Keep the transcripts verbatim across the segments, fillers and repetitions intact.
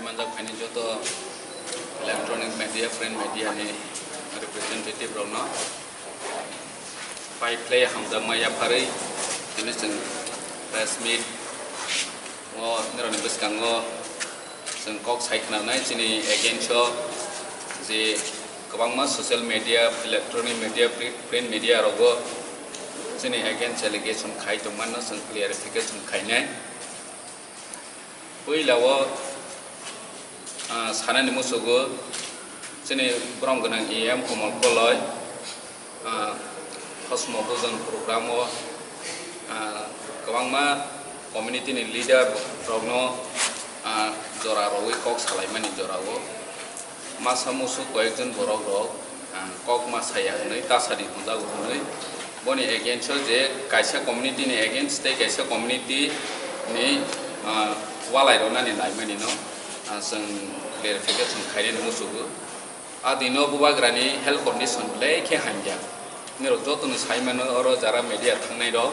Manjak phaini joto electronic media, print media ni representative rokno pai phlai hamjakma yapharwi tini chwng press meet o nirokni bwskango chwng kok sai khwnanai chini against o je kwbangma social media, electronic media, pri-, print media rogo chini against allegation khai tongmano chwng clarification khainai. Puila o, ah, sanani musugo chini borom gwnang E M Komol Koloi, ah, Hosmo Bujon program o, ah, kwbangma community ni leader rokno, ah, jora rogwi kok salaimani jora o. Masa musu koyekjon borok rok, ah, kok ma saya hwnwi tasadi hwnjago hwnwi boni against o je kaisa community ni against tei kaisa community ni, ah, walai rwnani naimani no, ah, chwng clarification khainani musugo. A dino bubagrani health condition belai khe hamya. Nirok jotono sai mano oro jara media thangnai rok.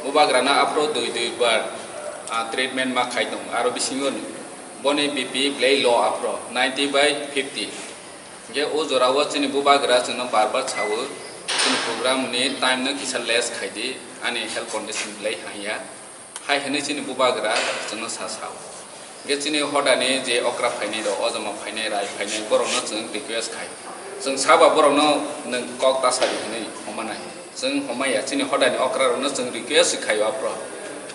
Bubagrano aphro dui dui bar, ah, treatment ma khai tongo. Aro bisingo boni B P belai low aphro ninety by fifty. Hingke o jora o chini bubagra chwngno bar bar sao, chini program ni time no kisa less khai di, ani health condition belai hamya. Hai hwnwi chini bubagra chwngno sa sao. Hingke chini hodani je okra phainai rok, ojama phainai, rai phainai, borokno chwng request khai. Chwng saba borokno nwng kok ta sadi hwnwi homa nai. Chwng homa ya, chini hodani okra rokno chwng request khai o aphro.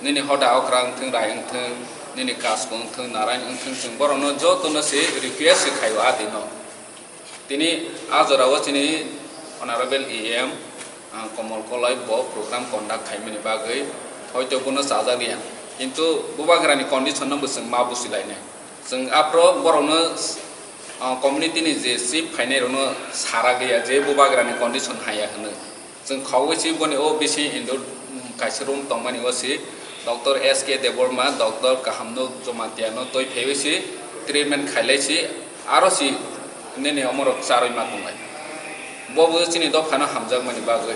Nini hoda okra wngthwng, rai wngthwng, nini kasku wngthwng, narain wngthwng, chwng borokno jotono se request khai o a dino. Tini a jora o chini Honorable E M, ah, Komol Koloi bo program conduct khaimani bagwi hoito bono chajak ya. Kintu bubagrani condition no bo chwng ma busi lainai. Chwng aphro borokno, ah, community ni je chief phainai rokno sara gaya je bubagrani condition haya hwnwi. Chwng khogwi si boni o bisi indoor, mm, kaisa room tongmani o si Doctor S K Debbarma, Doctor Kahamno Jamatia no twi phaiwi si treatment khailai si aro si nini omorok charwi ma tonglai. Bo bo chini dophano hamjakmani bagwi,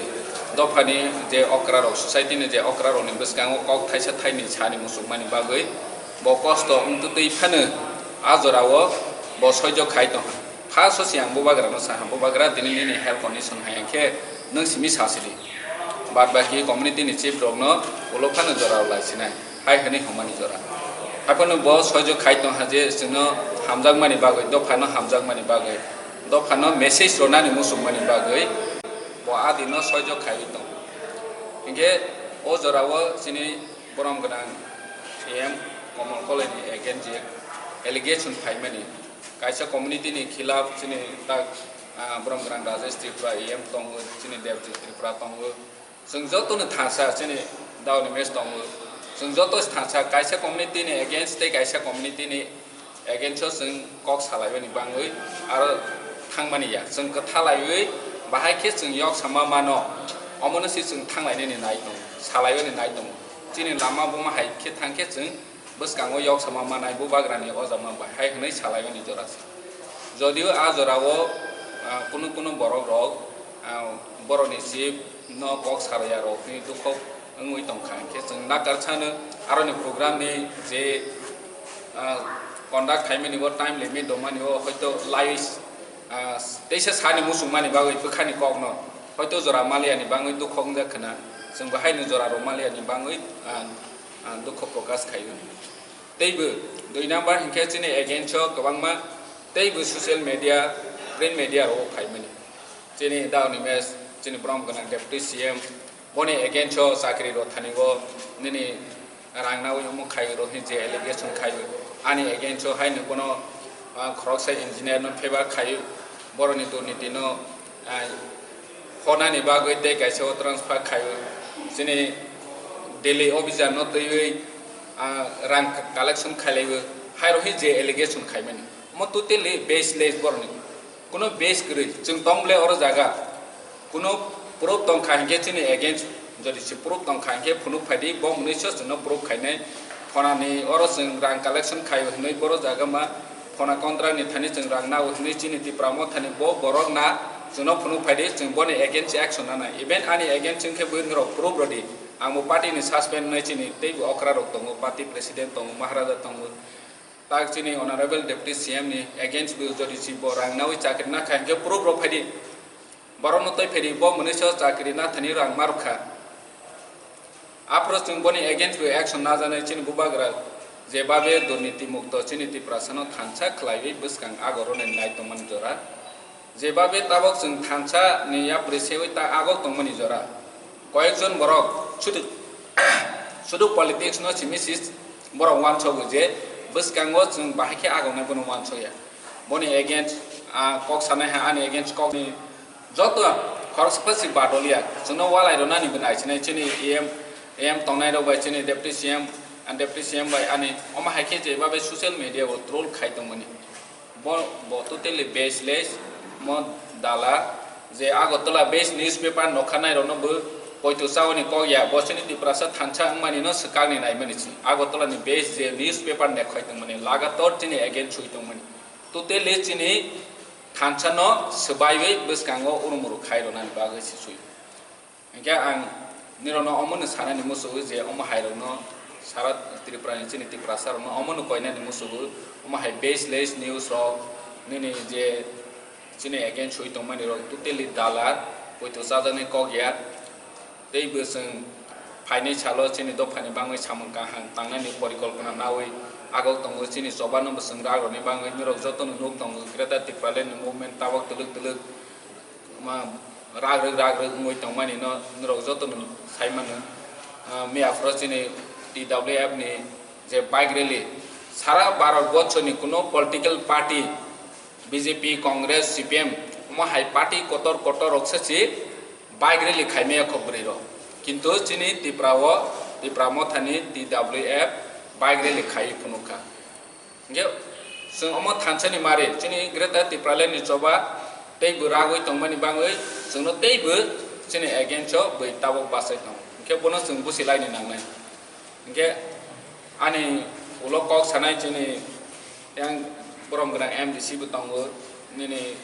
dophani je okra rok, society ni je okra rokni bwskango kok thaisa thaini sani muchungmani bagwi bo kosto wngtwi phano a jora o bo soijo khai tongkha. First o se ang bubagra no sa ha, "Bubagra, tini nini health condition hai khe nwng simi sa sidi." Bad baki community ni chief rok no ulo phano jora rw lai sinai, hai hwnwi hwnmani jora. Hai phano bo soijo khai tong ha je chwngno hamjakmani bagwi, dopha no hamjakmani bagwi, dopha no message rwnani muchungmani bagwi bo a din no soijo khaiwi tong. Hinkhe o jora o chini borom gwnang E M Komol Koloi ni against je allegation phaimani, kaisa community ni khilaf chini tak, ah, borom gwnang Rajesh Tripura E M tongo, chini Devjit Tripura tongo. Chwng joto no thansa chini daoni mes tongo. Chwng joto thansa kaisa community ni against tei kaisa community ni against o chwng kok salaimani bangwi aro thangmani ya. Chwng kwthalaiwi bahai khe chwng yok sama mano. Omono se chwng thanglainani nai tongo, salaimani nai tongo. Chini lama buma hai khe thang khe chwng bwskango yok sama manai bubagrani o jama bai hai hwnwi salaimani jora se. Jodio a jorao, ah, kunu kunu borok rok, ah, borokni chief no kok sarya rok ni dukhok wngwi tongkha, hinkhe chwng nakar sano aroni program ni je, ah, conduct khaimani bo time limit dongmani o hoito lai, ah, teisa sani muchungmani bagwi bwkhani kokno hoito jora maliani bangwi dukhok wngjak khna, chwng bo haino jora rok maliani bangwi, ah, ah, dukho prokash khaio. Teibo dui number hinkhe chini against o kwbangma teibo social media, print media rok phaimani. Chini daoni mes, chini borom gwnang Deputy C M, boni against o chakri rok thani o nini rang nawi omo khaio rok hinwi je allegation khaio. Ani against o haino bono, ah, khoroksa engineer no favor khaio, boroni durniti no ah, honani bagwi tei kaisa o transfer khaio. Chini Delhi officer no twiwi, ah, rang collection khailaiwi, hai rok hi je allegation khaimani. Omo totally baseless borokni. Kuno base kwrwi. Chwng tong bwle oro jaga. Kuno proof tong kha hinkhe chini against, jodi se proof tong kha hinkhe phunuk phai di, bo mwnwi se chwngno proof khainai. Phonani oro chwng rang collection khaio hinwi boro jaga ma. Phona contract ni thani chwng rang nao hinwi chini Tipra Motha ni bo borok na chwngno phunuk phai di, chwng boni against action nanai. Even ani against wngkhe bwrwi norok proof rw di. Ang bo party ni suspend wngnai chini teibo okra rok tongo, party president tongo, Maharaja tongo. Tak chini Honorable Deputy C M ni against bo jodi si bo rang nawi chakri na kha, hingke proof rok phaidi. Borok no tei phaidi bo mwnwi so chakri na thani rang ma rwkha. Aphuru chwng boni against bo action najaknai chini bubagra, jebabe durniti mukto chini Tiprasa no thansa khlaiwi bwskang agoro nai nai tongmani jora. Jebabe tabok chwng thansa ni yapri sewi ta agok tongmani jora. Koyekjon borok sudu, sudu politics no simi si borok uansogo je bwskango chwng bahai khe agoknai bono uansokya. Boni against, ah, kok sanai ha ani against kok ni joto khoroksa pha si badoliya. Chwngno walai rwnani bo naisinai chini E M, E M tongnai rok bai chini Deputy C M, ah, Deputy C M bai ani omo hai khe jebabe social media o troll khai tongmani. Bo, bo totally baseless, mo dala, je Agartala based newspaper nokha nai rokno bo poito chaoni kok ya, bo chini Tiprasa thansa wngmani no swkang ni naimani si. Agartala ni based je newspaper nekhoi tongmani, lagator chini against sui tongmani. Totally chini thansa no swbaiwi bwskango urumuru khai rwnani bagwi si sui. Hingke ang nirokno omono sanani muchungo je omo hai rokno sara Tripura ni chini Tiprasa rokno omono koinani muchungo, omo hai baseless news rok nini je chini against sui tongmani rok totally dalar, poito chajaknai kok ya. Tei bo chwng phainai salo chini dophani bangwi samung kaham tangnani porikolpona nawi agok tongo. Chini choba no bo chwng rak rokni bangwi nirok jotono nuk tongo, Greater Tipraland ni movement tabok twlwk twlwk ma, rak rwk, rak rwk wngwi tongmani no norok joto no sai mano. Ah, miya phoro chini T W F ni je bike rally, sara Bharat borso ni kuno political party, B J P, Congress, C P M, omo hai party kotor kotor rok se si bike rally khai maya kho bwrwi rok. Kintu chini Tipra o, Tipra Motha ni T W F bike rally khai phunuk kha. Hingke chwng omo thansa ni mari, chini Greater Tipraland ni choba tei bo ragwi tongmani bangwi chwngno tei bo chini against o bwi tabok bachai tongo. Hingke bono chwng busi laini nangnai. Hingke ani ulo kok sanai chini yang borom gwnang M D C bo tongo, nini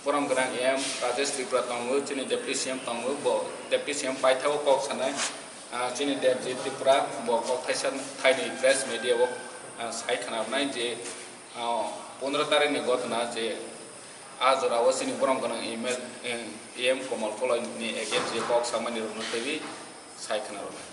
borom gwnang M Rajesh Tripura tongo, chini Deputy C M tongo, bo Deputy C M paithago kok sanai, ah, chini Debjit Tripura, bo kok thaisa thaini press media o, ah, sai khna rwnai je, ah, pondro tarik ni gotna je, ah, jora o chini borom gwnang M L, eh, M Komal Koloi ni against je kok samani rokno teiwi sai khna rwnai.